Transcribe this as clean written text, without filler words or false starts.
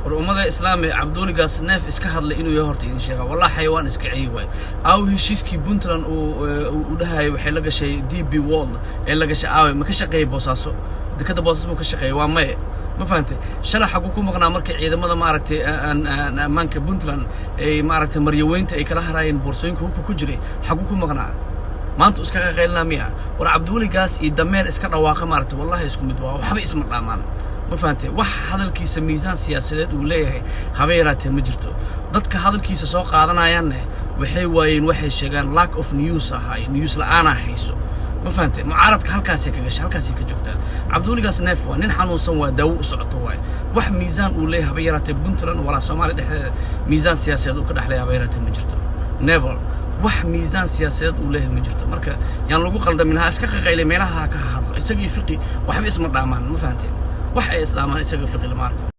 War ummada Islaami, Cabdiweligaas neef iska hadlay inuu yahay horta idin sheegaa. Wallahi xayawaan iska ceyi waay. Aaw heshiiskii Puntland uu dhahayay waxay la gashay DP World ee la gashay? Aaway? Ma ka shaqeeyey Boosaaso? Dekadda Boosaaso muu ka shaqeeyey? Waa maye. Ma fahantay? Shalay xaguu ku maqnaa markii ciidamada, maaragtay, ammaanka Puntland ay, maaragtay, maryaweynta ay kala haraayeen boorsooyinka hubka ku jiray? Xaguu ku maqnaa? Maanta iska qaqaylinaa miya? War Cabdiweligaas iyo dameer iska dhawaaqa, maaragtay, wallahi isku mid waa, waxba isma dhaamaan. Ma fahantay? Wax hadalkiisa miisaan siyaasadeed uu leeyahay haba yaraatee ma jirto. Dadka hadalkiisa soo qaadanayaanne waxay waayeen waxay sheegaan, lack of news ahaay, news la'aanaa hayso. Ma fahantay? Mucaaradka halkaasay ka gashay, halkaasay ka joogtaa. Cabdiweligaas neef waa nin xanuunsan, waa daawo u socoto waaye. Wax miisaan uu leeyahay haba yaraatee Puntland walaa Soomaaliya dhexdeeda miisaan siyaasadeed uu ka dhexleeyahay haba yaraatee ma jirto. Never. Wax miisaan siyaasadeed uu leeyahay ma jirto. Marka yaan lagu qaldamin. Ha iska qaqaylay, meelaha ha ka hadlo. Isagii Fiqi waxba isma dhaamaan. Ma fahanteen? Wax ay isdhaamaan isaga Fiqi lama arko.